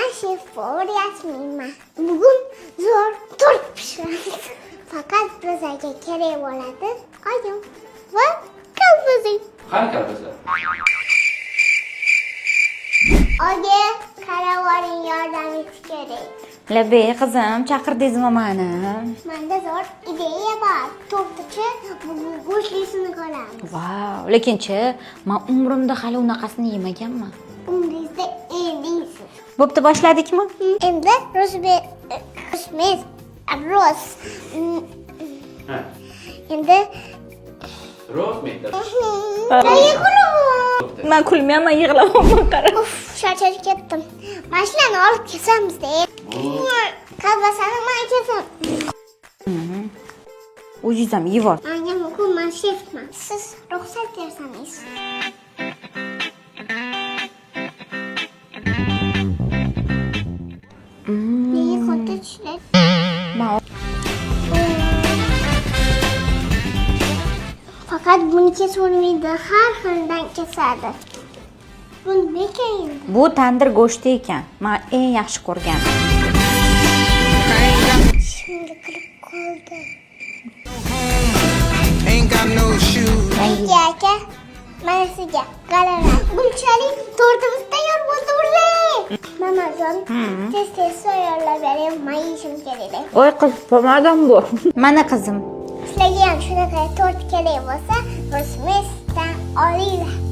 Man shef-повар Yasminman. Bugun zo'r tort pishiramiz. Faqat bizga kerak bo'ladi oyim va kolbasa. Qani kolbasa? Oga, qaravoring, yordamingiz kerak. Labbay, qizim, chaqirdingizmi mani? Menda zo'r ideya bor. Tortchi bugun go'shtlisini qilamiz. Vau, lekinchi, man umrimda hali unaqasini yemaganman. Umringizda endi yeysiz. Bo'pti, boshladikmi? Endi rosme rosmes ros. Ha. Endi Ro'z meter. Nega kulaman? Man kulmayapman, yig'layapman, qara. Uf, charchab ketdim. Mana shularni olib kesamizda. Kolbasani man kesam. O'zingiz ham yevor. Manga mumkin, man shefman. Siz ruxsat bersangiz. Nega katta tishlar? Man Faqat buni kesolmaydi, har xildan kesadi. Bu nima ekan endi? Bu tandir go'shti ekan. Man eng yaxshi ko'rgan. Shunga kirib qoldi. Ain't got no shoes. Aka, aka, mana sizga g'alaba. Bunchalik tortimiz tayyor bo'ldi, urra! Mamajon, tez tez tayyorlab bering, man yeyishim kerak. Voy qiz, pomadam bu. Mana qizim. Sizlarga ham shunaqa tort kerak bo'lsa, Rosmesdan olinglar.